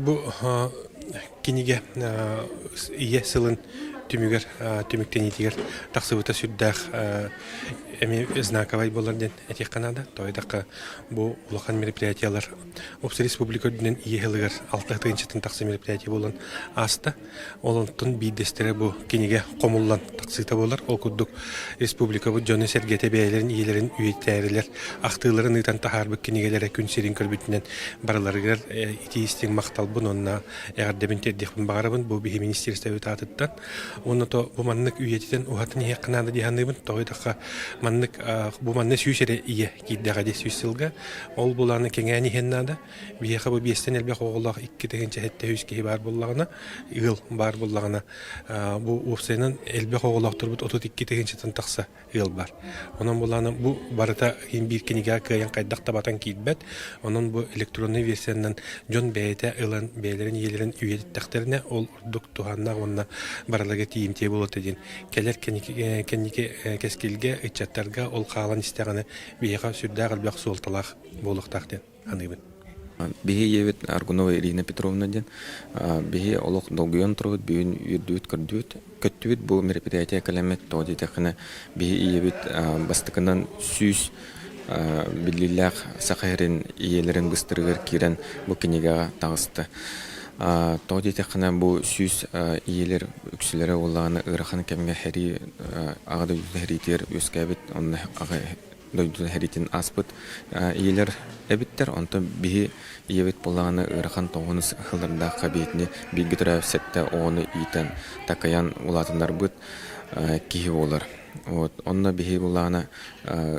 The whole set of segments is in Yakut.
Бу кинигэ ийэ сылын түмүгэр түмүктэниитигэр тахсыбыта сүрдээх эмиэ знаковай буолар диэн этиэххэ наада. Тоҕо диэтэххэ, бу улахан мероприятиелар Опса республика үрдүнэн ийэ сылыгар алта тыһыынчаттан тахса мероприятие буолан ааста. Ол онтон биирдэстэрэ бу кинигэ хомуллан тахсыыта буолар. Ол курдук республикабыт дьоно-сэргэтэ бэйэлэрин ийэлэрин үйэтээрилэр ахтыыларын ыытан таһаарбыт кинигэлэрэ күн сирин көрбүтүнэн барыларыгар итии-истиҥ махталбын уонна эҕэрдэбин тиэрдиэхпин баҕарабын бу биһи министиэристэбит аатыттан. Уонна то бу маннык үйэтитэн уһатан иһиэххэ наада дии саныыбын. Тоҕо диэтэххэ маннык бу манна 100 эрэ ийэ киирдэҕэ дии 100 сылга. Ол булааны кэҥээн иһэн наада. Биһиэхэ бу биэстэн элбэх оҕолоох 2703 киһи баар буоллаҕына, ыал баар буоллаҕына, бу уопсайынан элбэх оҕолоохторбут 32 тыһыынчаттан тахса ыал бар. Онон булааны бу барыта биир кинигэҕэ кыайан хайдах да батан киирбэт. Онон бу электроннай версиянан дьон бэйэтэ ылан бэйэлэрин ийэлэрин үйэтиттэхтэринэ ол ордук туһааннаах уонна барыларга тиийимтиэ буолуо диэн кэлэр кэнники кэскилгэ ыччаттарга ол хаалан истэҕинэ биһиэхэ сүрдээх элбэх суолталаах буолуохтаах диэн саныыбын. Биһи ийэбит Аргунова Ирина Петровна диэн биһи олох долгуйан турабыт, бүгүн үөрдүбүт, көрдүбүт, көттүбүт бу мероприятие кэлэммит тоҕо диэтэххинэ биһи ийэбит бастакынан 100 биллиилээх саха сирин ийэлэрин быстарыгар киирэн бу кинигэҕэ таҕыста. Тоҕо диэтэххинэ бу 100 ийэлэр үксүлэрэ уоллаҕына ыарахан кэмҥэ сэрии аҕа дойдутун сэриитигэр үөскээбит, онно аҕа дойдутун сэриитин ааспыт ийэлэр эбиттэр. Онтон биһи ийэбит буоллаҕына ыарахан тоҕуну сыллардаахха биһитини бииргэ төрөөбүт сэттэ оҕону иитэн, такайан улаатыннарбыт киһи буолар. Вот онно биһи буоллаҕына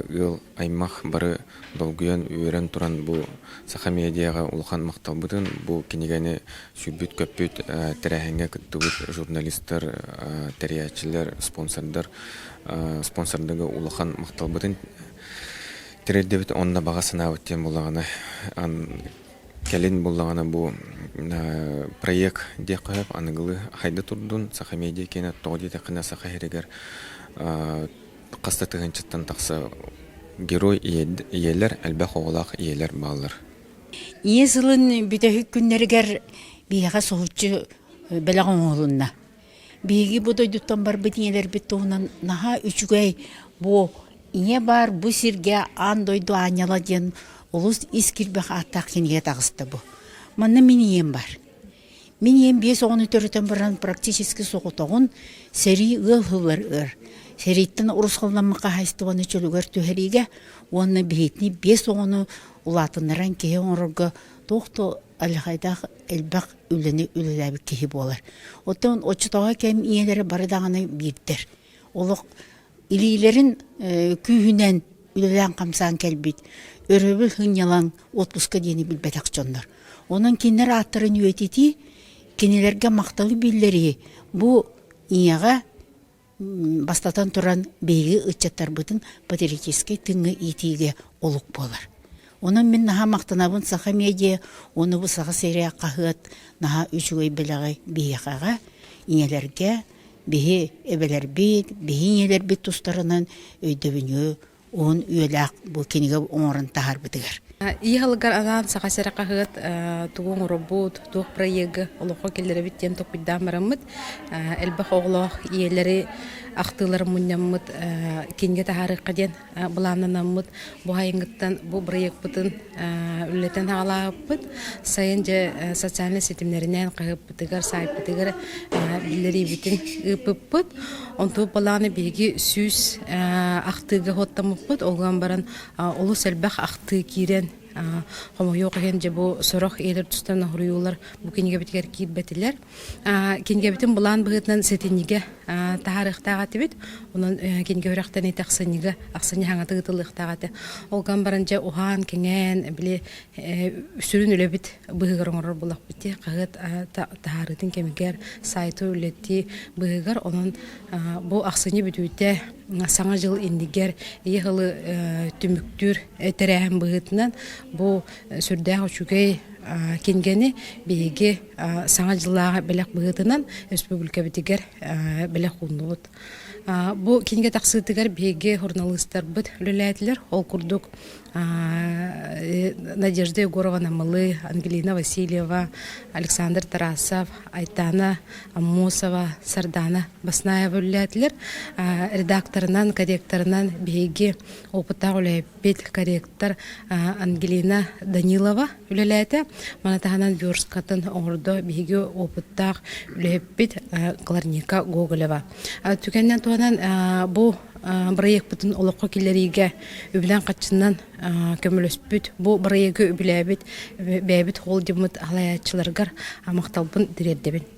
ыал аймах бары долгуйан, үөрэн туран бу Саха медиаҕа улахан махталбытын бу кинигэни сүүрбүт-көппүт тэрээһиҥҥэ кыттыбыт журналистар, тэрийээччилэр, спонсордар спонсордарга улахан махталбытын тириэрдэбит уонна баҕа санаабыт диэн буоллаҕына кэлин буоллаҕына бу проект диэххэ сөп аныгылыы хайда турдун Саха медиа киэнэ тоҕо диэтэххинэ Саха сиригэр хас да тыһыынчаттан тахса герой ийэлэр элбэх оҕолоох ийэлэр бааллар. Ийэ сылын бүтэһик күннэригэр биһиэхэ соһуччу бэлэх оҥоһулунна. Биһиги бу дойдуттан барбыт ийэлэрбит туһунан наһаа үчүгэй бу ийэ баар бу сиргэ аан дойду аанньала диэн олус ис кирбэх ааттаах кинигэ таҕыста бу. Манна мин ийэм бар. Мин ийэм биэс оҕону төрөтөн баран практически соҕотоҕун сэрии ыал ыһыллар ыар. Сэрииттэн урусхалламмыт хаһаайыстыбаны чөлүгэр түһэриигэ уонна биһитини биэс оҕону улаатыннаран киһи оҥорорго туох да алдьархайдаах элбэх үлэни үлэлээбит киһи буолар. Оттон оччотооҕу кэм ийэлэрэ бары даҕаны биирдэр. Олох илиилэрин күүһүнэн үлэлээн-хамсаан кэлбит, өрөбүл сынньалаҥ, отпуска диэни билбэтэх дьоннор. Онон кинилэр ааттарын үйэтитии, кинилэргэ махталы биллэрии бу ийэҕэ бастатан туран биһиги ыччаттарбытын патриотическай тыыҥҥа иитиигэ олук буолар. Онон мин наһаа махтанабын Саха медиа уонна бу Саха сирэ хаһыат наһаа үчүгэй бэлэҕи биһиэхэҕэ, ийэлэргэ, биһи эбэлэрбит, биһи ийэлэрбит тустарынан өйдөбүнньүгү уһун үйэлээх бу кинигэ оҥорон таһаарбытыгар. Ийэ сылыгар анаан Саха сирэ хаһыат тугу оҥоробут, туох проегы олоххо киллэрэбит диэн толкуйдаан бараммыт, элбэх оҕолоох ийэлэри ахтыыларын мунньаммыт кинигэ таһаарыахха диэн былааннанаммыт бу сайыҥҥыттан бу бырайыакпытын үлэлэтэн саҕалаабыппыт. Сайын дьэ социальнай ситимнэринэн хаһыаппытыгар, саайпытыгар биллэриибитин ыыппыппыт. Онтубут балаҕаны биһиги 100 ахтыыга суоттаммыппыт. Ол гынан баран олус элбэх ахтыы киирэн хомойуох иһин дьэ бу сорох ийэлэр тустан хоруйуулар бу кинигэбитигэр киирбэтилэр. Кинигэбитин былаан быһыытынан сэтинньигэ таһаарыахтаах этибит. Онон кинигэ үрэхтэн ахсынньыга ахсынньы хаҥата ыытыллыахтаах этэ. Ол гынан баран дьэ уһаан, кэҥээн, били сүрүн үлэбит быһыгар оҥорор буоллахпыт дии. Хаһыат таһаарыытын кэмигэр сайты үлэтии быһыгар. Онон бу ахсынньы бүтүүтэ Саҥа дьыл иннигэр ийэ сылы түмүктүүр тэрээһин быһыытынан бу сүрдээх үчүгэй кинигэни биһиги Саҥа дьыллааҕы бэлэх быһыытынан республикабытыгар бэлэх ууннубут. Бу кинигэ тахсыытыгар биһиги суруналыыстарбыт үлэлээтилэр. Ол курдук. Надежда Егорова Намылы, Ангелина Васильева, Александр Тарасов, Айтана Аммосова, Сардана Баснаева үлэлээтилэр. Редакторынан, корректорынан биһиги опыттаах үлэһиппит корректор Ангелина Данилова үлэлээтэ. Маны таһынан версткатын оҥордо биһиги опыттаах үлэһиппит Кларника Гоголева. Түгэнинэн туһанан бу бырайыакпытын олоххо киллэриигэ үбүнэн-харчынан көмөлөспүт, бу бырайыагы үбүлээбит бэйэбит холдингмыт салайааччыларыгар махталбын тириэрдэбин.